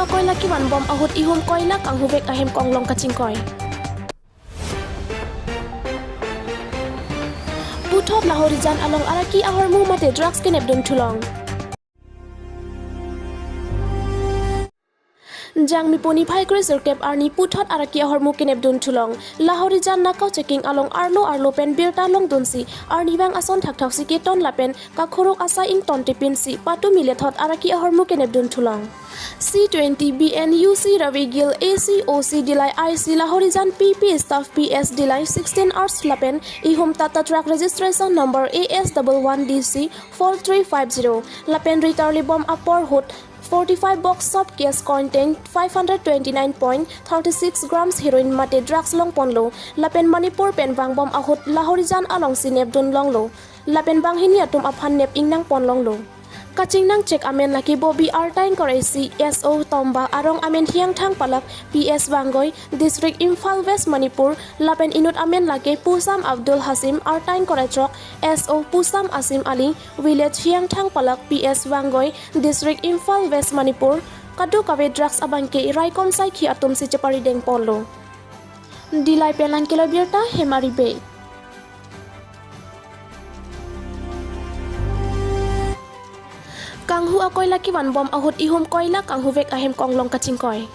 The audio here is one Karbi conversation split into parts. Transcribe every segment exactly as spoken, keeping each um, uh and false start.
Koila kevan bom ahut ihum koila kanghuvek ahem konglong kachingkoi. Puthot Lahorijan along araki ahormu mate drugs kenepdun thulong. Jangmi puni phai kre sirkep arni puthot araki ahormu kenepdun thulong. Lahorijan Nakao checking along arlo arlo pen birta longdunsi arnivang ason thakthaksi keton lapen kakhorok asai ington tipinsi patumi lethot araki ahormu kenepdun thulong. C twenty B N U C Ravi Gill, A C O C Dillai, I C Lahorijan, P P staff, P S Dillai sixteen hours lapen ihum Tata truck registration number A S double one D C four three five zero lapen ritarli bom apor ahut forty-five box soft case containing five hundred twenty-nine point thirty-six grams heroin mate drugs longponlo lapen Manipur pen vangbom ahut Lahorijan alongsi nepdun longlo lapen banghini atum aphan nep ingnang ponlonglo. Kachingnang chek amen lake Bobby Artang Koresi, S O Tomba, arong amen Hiangthang Palak, P S Vangoi, District Imphal West, Manipur, lapen inut amen lake Pusam Abdul Hasim, Artang Korechok, S O Pusam Asim Ali, Village Hiangthang Palak, P S Vangoi, District Imphal West, Manipur, kadokave drugs abangke Raikom Saikhi atumsi cheparideng ponlo. Dillai pen langkelo birta Hemari Bey. Kanghu akoila kevan bom ahut ihum koila kanghuvek ahem konglong kachingkoi.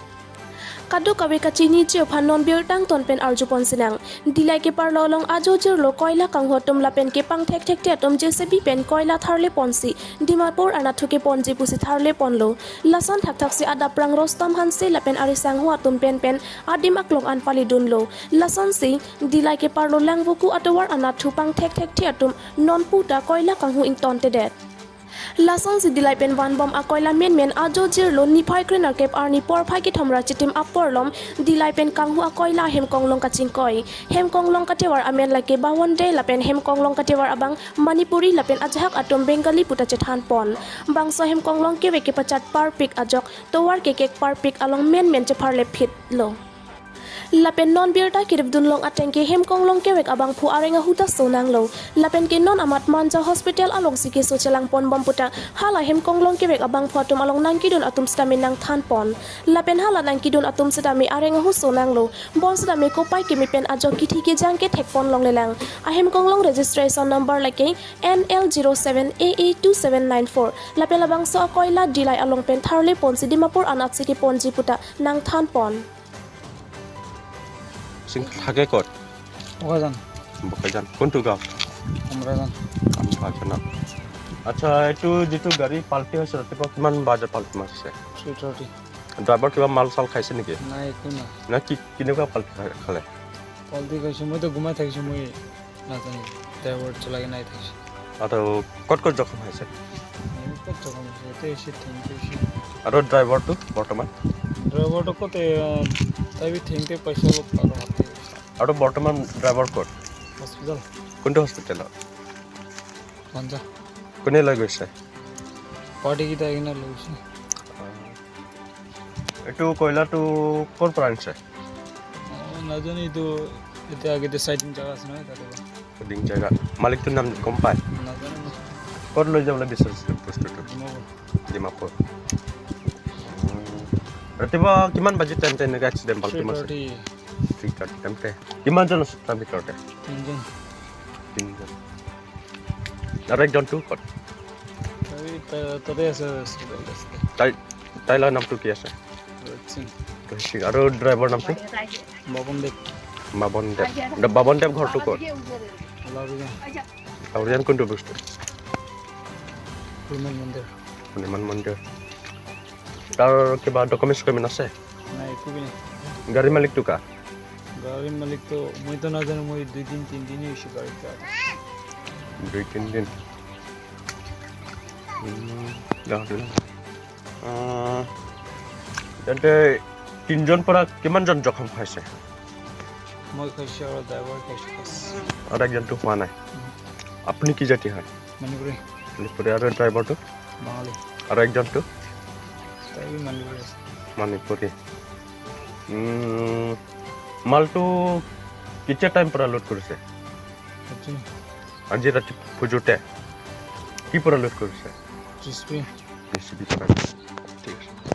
Kadokave kachini chio aphan non birta angton pen arjupon sinang. Dillai keparlo along ajo jirlo koila kanghu atum lapen kepangthek thekthe atum J C B pen koila tharleponsi Dimapur anatthu keponji pusi tharleponlo. Lason thakthaksi adap prang Rostom Hanse lapen ari sangho atum penpen adim aklong an palidunlo. Lasonsi Dillai keparlo Langvoku atovar anatthu pangthek thekthe atum nonpu ta koila kanghu ingtontedet. Lasonsi Dillai pen vanbom akoila menmen ajo jirlo niphai krenerkep arni porphai kethom ra chitim apor alom Dillai pen kanghu akoila ahem konglong kachingkoi. Hem konglong katovar amen lake Bawon Dey lapen hem konglong katovar abang Manipuri lapen ajahak atum Bengali puta chethanpon. Bangso hem konglong kevek kepachat parpik ajok tovar kekek parpik along menmen chepharle phitlo. Lapen non birta kedipdun long atengke hem konglong kevek abangphu areng ahu ta sonanglo. Lapen ke non amat Manja Hospital alongsi keso chelangpon bom puta hala hem konglong kevek abangphu atum along nangkedun atum sitame nangthanpon. Lapen hala nangkedun atum sitame areng ahu sonanglo. Bonsitame kopai keme pen ajok kithi kejang kethekpon longlelang. Ahem konglong registration number lake N L zero seven A A two seven nine four. Lapen labangso akoila Dillai along pen tharleponsi Dimapur anatsi keponji puta nangthanpon. Sing থাকে ক'ত? বোকাজান। বোকাজান। কোনটো গাঁও? আমৰাজান। আমৰাজান। আচ্ছা, এইটো যিটো গাড়ী পাল্টি হৈছে, ৰাতিপুৱা কিমান বজাত পাল্টি মাৰিছে? Three thirty. ড্ৰাইভাৰ কিবা মাল চাল খাইছে নেকি? নাই, একো নাই। না, কি, কেনেকুৱা পাল্টি খা-, খালে? পাল্টি খাইছোঁ, মইতো ঘুমাই থাকিছোঁ, মই নাজানো। ড্ৰাইভাৰ চলাই নাই থাকিছোঁ। আৰু ক'ত ক'ত জখম হৈছে? এই ক'ত জখম হৈছে? ইয়াতে হৈছে, ঠেংতে হৈছে। আৰু ড্ৰাইভাৰটো বৰ্তমান? ড্ৰাইভাৰটো ক'ত, এ, তাই বি ঠেংতে পাইছে অলপ আৰু হাতে। আৰু বৰ্তমান ড্ৰাইভাৰ ক'ত? হস্পিটেল। কোনটো হস্পিটেলত? মঞ্জা। কোনে লৈ গৈছে? পাৰ্টিকেইটা আহি কিনে লৈ গৈছে। এইটো কয়লাটো ক'ৰ পৰা আনিছে? অ, নাজানো, এইটো এতিয়া আগতে চাইডিং জেগা আছে নহয়, তাতে পৰা। চাইডিং জেগা। মালিকটোৰ নাম গম পায়? নাজানো মই। ক'ত লৈ যাবলৈ বিচাৰিছে বস্তুটো? ডিমাপুৰ। ডিমাপুৰ। উম। ৰাতিপুৱা কিমান বাজি টাইমতে এনেকৈ এক্সিডেণ্ট পাল্টি মাৰিছে? Three thirty. থ্ৰী থাৰ্টি টাইমতে। কিমানজন আছে তাৰ ভিতৰতে? তিনিজন। তিনিজন। আৰু একজনটো ক'ত? তাই তা-, তাতে আছে, হস্পিটেলত আছে। তাই, তাইৰ নামটো কি আছে? ৰোহিত সিং। ৰোহিত সিং। আৰু ড্ৰাইভাৰ নামটো? বাবন দেৱ। বাবন দেৱ। দে-, বাবন দেৱ ঘৰটো ক'ত? লাহৰিজান। লাহৰিজান কোনটো বস্তু? হনুমান মন্দিৰ। হনুমান মন্দিৰ। তাৰ কিবা ডকুমেণ্টছ চকুমেণ্ট আছে? নাই, একো বি নাই। গাড়ী মালিকটো কা? গাড়ী মালিকটো মইতো নাজানো, মই দুই দিন, তিন দিনেই হৈছে গাড়ীত যাওঁতে। দুই, তিন দিন। উম, যাওঁতে। আহ, তেন্তে তিনিজন পৰা কিমানজন জখম হৈছে? মই খাইছোঁ আৰু ড্ৰাইভাৰ খাইছোঁ বাছ। আৰু একজনটো হোৱা নাই? উম। আপুনি কি জাতি হয়? মণিপুৰী। মণিপুৰী। আৰু ড্ৰাইভাৰটো? বাঙালী। আৰু একজনটো? তাই মণিপুৰী আছে। মণিপুৰী। উম, মালটো কেতিয়া টাইম পৰা লোড কৰিছে? আজি। আজি ৰাতি ফজৰতে। কি পৰা লোড কৰিছে? J C B. J C B পৰা।